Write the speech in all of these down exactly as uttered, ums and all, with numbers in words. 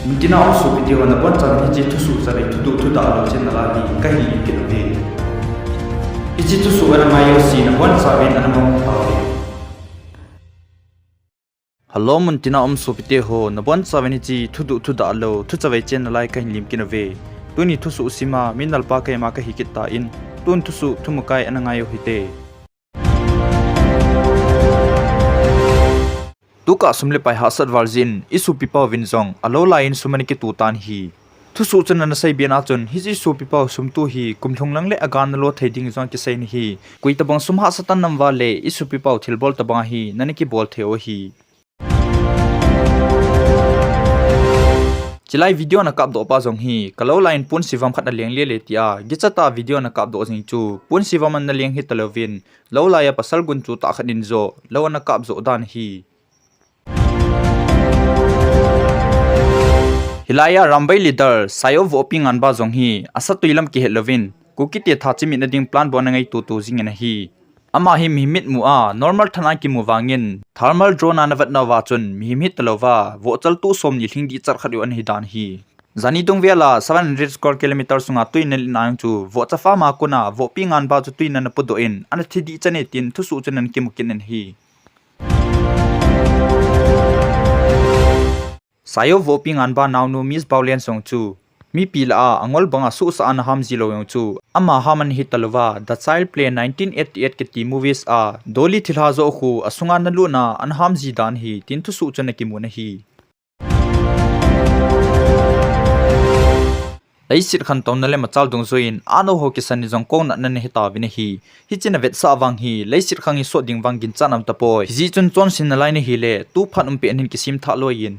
Muntina um sopite ho, nabonchauvin hiche thusoh chavei thudoh thudah lou chenna lai hi kahin lim kit uve. Hiche thusoh ana ngai jouse nabonchauvin ana mangpha uve. Hello, muntina um sopite ho, nabonchauvin hiche thudoh thudah lou thuchavei chenna lai kahin lim kit uve. Tuni thusoh sima mi nalpa keima kahi kit tan, tun thusoh thumkai ana ngai uhite. Tukah sum le pai hahsat val jeh in, i sopipa uvin jong alou laiyin sum ana kito tan ahi. Thusoh chun ana seibe na chun, hiche i sopipa u sum to hi kum lhung lang le aga ana lo thei ding jong kisei in ahi. Koi tabang sum hahsa tan nam vale, i sopipa u thilbol tabang hi nana kibol thei u ahi. Chulai video ana kapdoh pa jong hi, kalou laiyin ponsivam khat aleng lele tia, gichatah video ana kapdoh jing chu, ponsivam ana leng hita louvin, lou laiya pasal gunchu tah khat in joh lou ana kap joh dan ahi. Hilaiya Rambai leader Sayo Vohpi Nganba jong hi, asatui lam kihet louvin, Kukite tha chimit na ding plan bol ana ngaito to jing in ahi. Ama hi mihem mitmu a normal than a kimu vangin, thermal drone a ana vet nauva chun mihem hita louva, vohchal to somni lhing dih chat khat u ana hi dan ahi. Jani dungvel a seven hundred square kilometer sunga tui ana len a jong chu, vohcha farm a kona Vohpi Nganba chu tui in ana pudoh in, ana thi dih chan e tin thusoh chun ana kimu kit in ahi. Sayo Vohpi Nganba naonu Miss Baolian jong chu, mipi lah a angol banga sohsah a ana ham ji lou jong chu, ama ham ana hita louva, The Child Play nineteen eighty-eight kiti movies a Dolly thilha joh khu asunga ana lutna ana ham ji dan ahi, tin thusoh chun ana kimu in ahi. Leiset khantouna le machal dungjuiyin, ano ho kisan in jong kouna ana hitauvin ahi. Hiche ana vetsah vang hi, leiset khang hi sot ding vang ginchat aum tapoi. Hijeh chun chonsetna lai ana hile, tu phat um pet in kisem thah loiyin.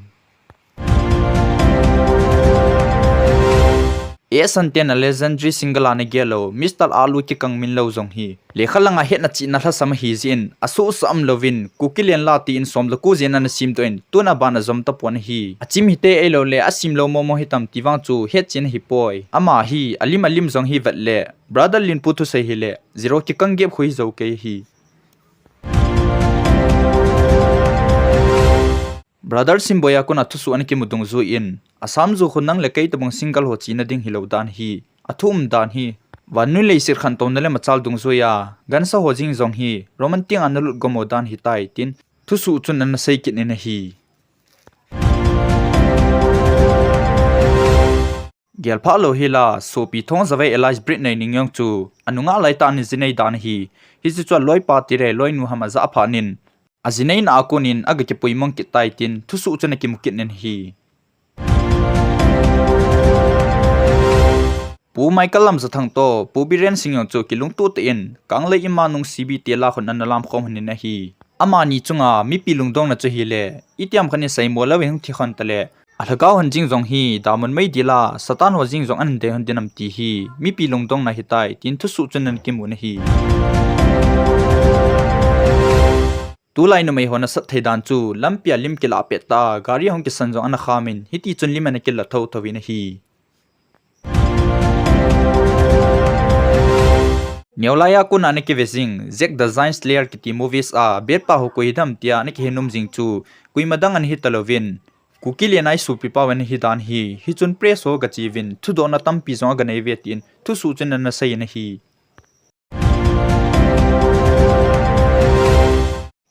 Esan ten a legendary singer a ana gel lou, Mister Alu Kikang Minlo jong hi, lekha langa hetna chihna lhasam ahi jeh in, asohsah umlouvin, Kuki Lenla tin somle ko jen ana semdoh in, tun aban ajom tapon ahi. Achim hite ahiloule, asemlou momo hitam ti vang chu hetchen ahipoi. Ama hi, alim alim jong hi vet le, Brother Linpu thusei hile, Zero Kikang gep khu hijou kei ahi. Brother Simboiya kona thusoh ana kimu dungjuiyin, Assam ju khu nang le kei tobang single ho chena ding hilou dan ahi. Athu um dan hi, vannoi leiset khantouna le machal dungjuiya, gansa ho jeng jong hi, romantic a ana lut gom u dan ahitai tin, thusoh chun ana sei kit in ahi. Gelphah lou hila, sopi Thong Zavai alias Britney Ningyong chu, anungah laitah in ajinei dan ahi. Hiche chu aloipa tile loinu ham ajah phat in, ajineina a konin aga kipuimang kit tai tin, thusoh chun ana kimu kit in ahi. Pu Michael Lamjathang toh, Pu Biren Singh jong chu kilungtoh tah in, Kanglei Ima Nungsibi ti la khun ana lamkhom lhonin ahi. Amani chunga mipi lungdonna chu hile, itiham khat in seimo lou in hung thi khon tale, alhagao hon jeng jong hi, damun meidil a, Satan ho jeng jong ana dei lhon ding ham ti hi, mipi lungdonna ahitai, tin thusoh chun ana kimun ahi. Tulai numei ho nasat thei dan chu, lampia lim kilah pet tah a, gari hung kisan jong ana khamin, hitichun lim ana kila thotho in ahi. Neolaiya kona ana kive jing, Jack the Giant Slayer kiti movies a, bad pa ho koi ham tia ana kihenom jing chu, koima dang ana hitalouvin, Kuki Len a i sopipa u ana hi dan ahi, hichun press ho agache uvin, thudohna tampi jong aganei uve tin, thusoh chun ana sei in ahi.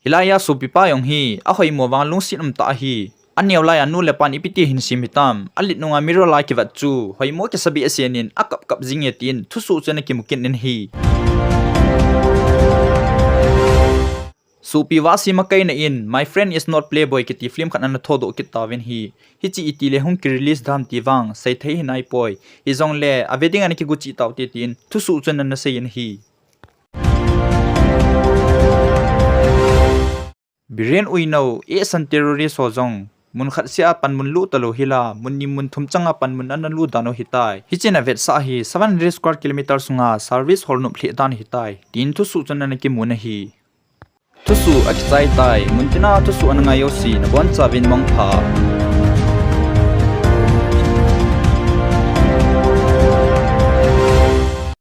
Hilaiya sopipa jong hi, ahoimo vang lungset umtah ahi. Aneolaiya nu le pan ipi ti hin sem hitam, alet nunga mirror a kivet chu, hoimo kisabeh asen in, akap kap jing e tin, thusoh chun ana kimu kit in ahi. Sopi Vasi Makaina in, My Friend Is Not Playboy kiti film khat ana thodoh kit tauvin ahi. Hiche itile hung kirelease dam ti vang, seithei hinaipoi. Hijongle, ave ding ana kigochih taute tin, thusoh chun ana sei in ahi. Biren uinou, ehsan terrorist ho jong, mun khat sea panmun lut talou hila, mun ni mun thum changa panmun ana lut dan u ahitai. Hichea avetsah hi, seven hundred square kilometer sunga service hol nop lheh dan ahitai, tin thusoh chun ana kimun ahi. Thusoh akichai tai, muntina thusoh ana ngai jouse, nabonchauvin mangpha.